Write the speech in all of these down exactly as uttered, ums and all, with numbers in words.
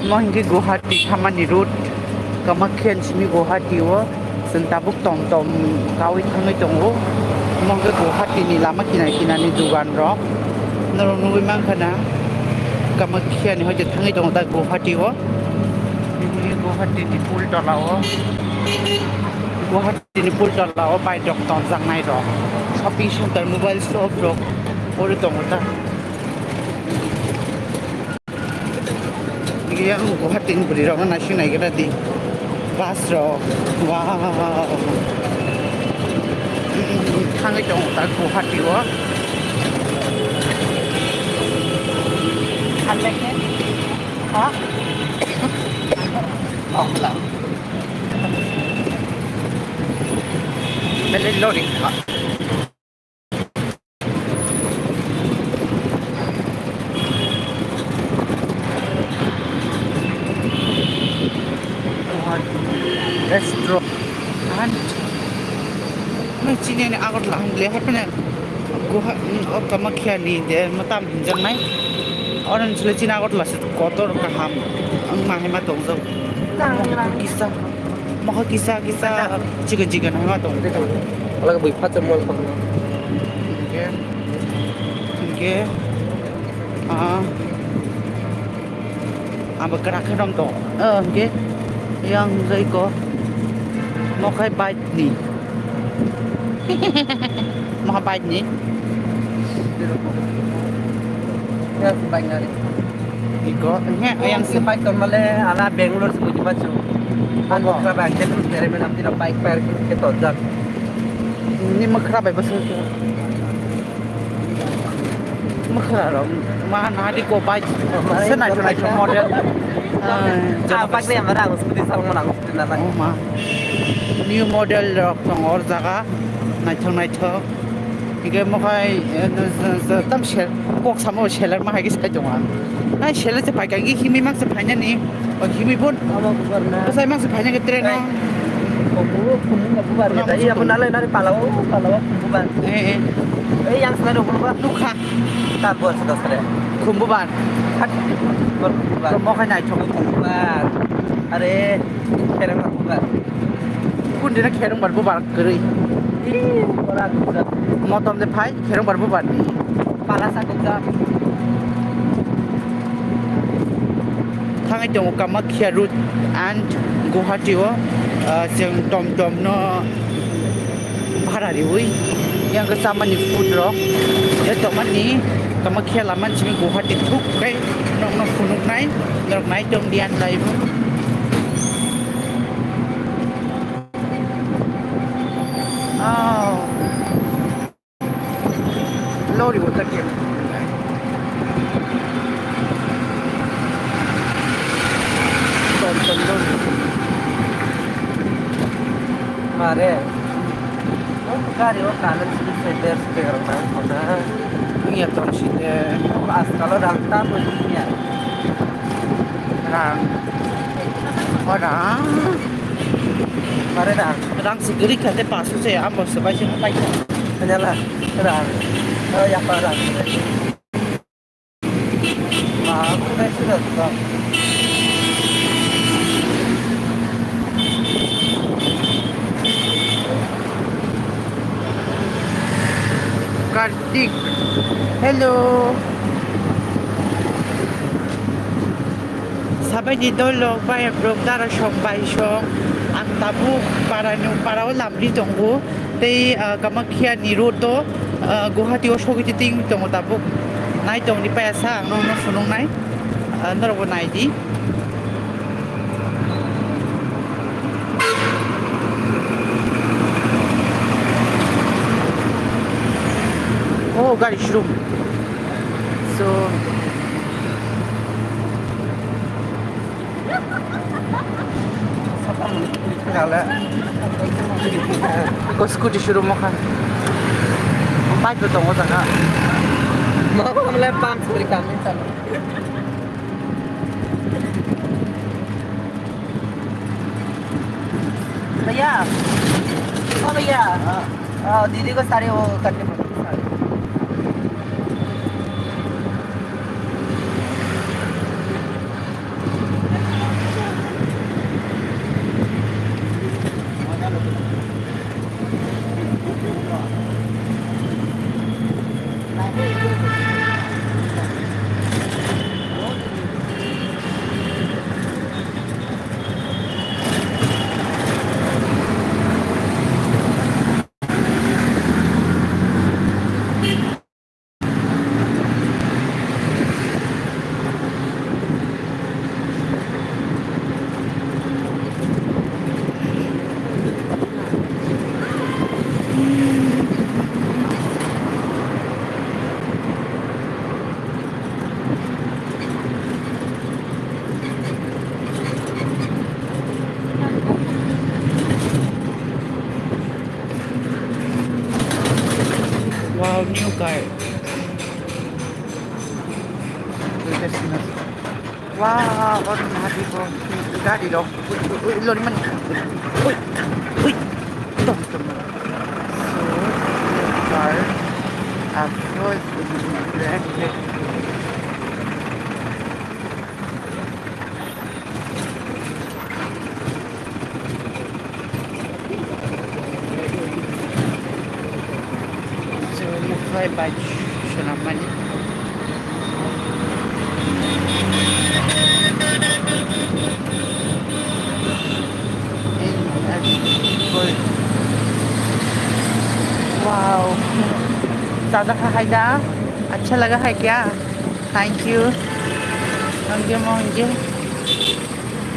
Omo hwnkhe Guwahati thamani road, Kamakhya ni simi Guwahati o chwng tabuk tom tom kaui thangwi tongo. Omo hwnkhe Guwahati ni lama kinar kinar ni dugan rok norok nugwi mankha na, Kamakhya ni hoite thangwi tongo ta Guwahati o. Nini Guwahati ni pul tola o, Guwahati ni pul tola o bike rok tonjaknai rok, shopping center, mobile shop rok oro tongo ta. Yang Guwahati ni bwrwi rok no naising nai gra di. Bus rok. Wow. Thangwi tongo ta Guwahati o. Halai khe. Ha? Ongla. Bele lori kha. Restaurant. Chini ani Agartala hwnle hapheno Guha-, o Kamakhya ni je mwtam hinjaknai. Oro ni chwla chini Agartala se kotor kaham wngma hai ma tongjak. Kisa. Mokhe kisa kisa chicken chicken hai ma tong. Alak bui phacha mol kham. Hingke, hingke, ah, abo kera khe dom tong. Oh, hingke, yang jai ko. Mokhai bike ni. Moha bike ni. Yes, bike nari. Iko, he, ayang se bike ton male ala Bangalore se buji machu. Ang kra bike te tere men amti bike pair ke to jak. Ni makra bai bas. Makra ro, ma nari ko bike. Se nai to nai to model. Ah, bike le amara ang scooty sal mana ang scooty na. Oh ma. New model rok tong or jaga. Naithok naithok. Hingke mokhai, eh, tam sel, kok samo seler ma hai khe sai tongo ang. Nai seler se phaikha hingke himwi mang se phainani. O himwi bon. Amo bubar na. Bwsai mang se phainani train o. Kumu, kumu bubar na. Iya pun nalai nari palao, palao bubar. Eh, eh. Eh, yang selalu bubar. Nukha. Tabor se dasare. Khumbubar. Hat. Bubar. Mokhai naithok. Bubar. Are, khereng bubar. Kun dina khereng bar bubar. Kwrwi. Ih, ora kujak. Motom de phai, khereng bar bubar ni. Pala sa kujak. Thangwi tongo Kamakhya Road and Guwahati o, ah, chwng tom tom no bhara riwi. Yang khe chamani food rok. Ya tongmani Kamakhya lama simi Guwahati thuk khe nokno phunuknai, norok nai tong di an laibo. Oh. Lori bo ta khe. Ton ton lori. Mare. O gari o kalan sini sender sender rok nang kona. Iya ton sini. Askalo rang ta mo iya. Rang. O rang. Mare rang. Rang se gari kate pasu se amo se bai se pai. Nyala rang. O ya pa rang. Ma, aku bai se rang. Kartik. Hello. Sabaini dolok bai borok dara song bai song. Ang tabuk para ni para o lamri tongo. Tei, ah, Kamakhya ni road o, ah, Guwahati o sogwi ting tongo tabuk. Nai tong di paya sa ang no no phunuk nai. Ah, norok bo nai di. Oh, gari showroom. So, ko scooty showroom o kha. Bike bo tongo jaga. Mama le pam suri kami chalo. भैया, ओ भैया, अ, दीदी को सारे वो करने पड़ते हैं, सारे। Kai. Wow, oro naha di bo gari rok. Ui, ui, ui, lori mani. Ui, ui. Tom, tom. So, car. Afro, black, black. So, mukhlai bike swnam mani. Wow. Zyada kha hai da? Acha laga hai kya? Thank you. Thank you, Monje.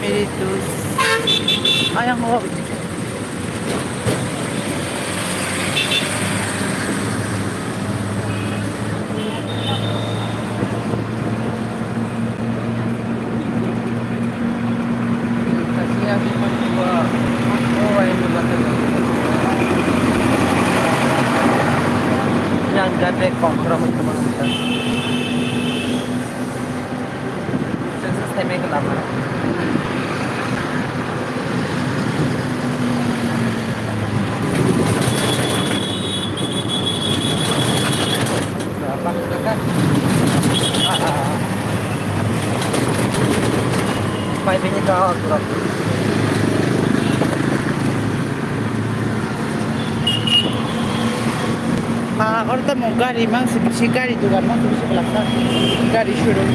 Mere dost. Ayang ho. Yang gade kongkrong itu mah. Sukses hai mai khe lama. Pai bini kau. Ah, oro tamo gari mangsi bisi, gari dugan mangsi bisi kwlangkha, gari showroom.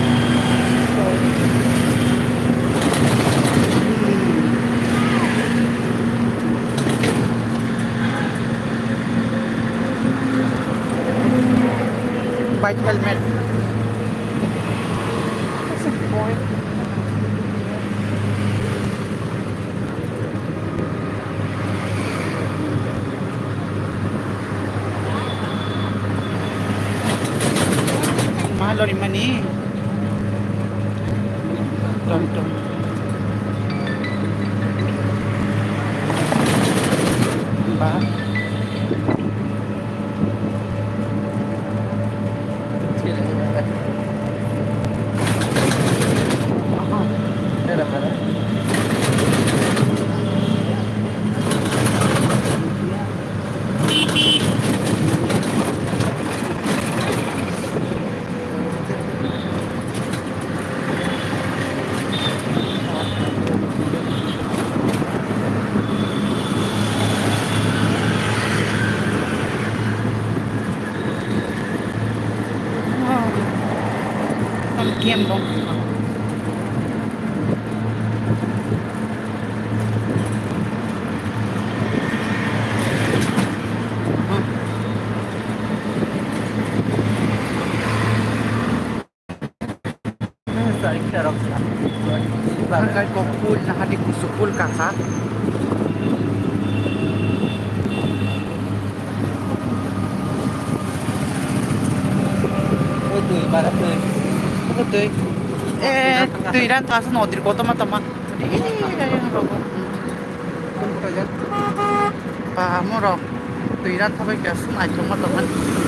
Bike helmet. Ma lori mani. Tom tom. Ba. Wow. Tam kiam bong. Hangkai kok pul, nahadi kusuk pul kaka. Oi, twi, bara twi. Oi, twi. Eh, twi ran kasa nodir koto ma tama. Eh, ayang rogo. Ba, morok twi ran thabai kya sung ai tongma tongmani.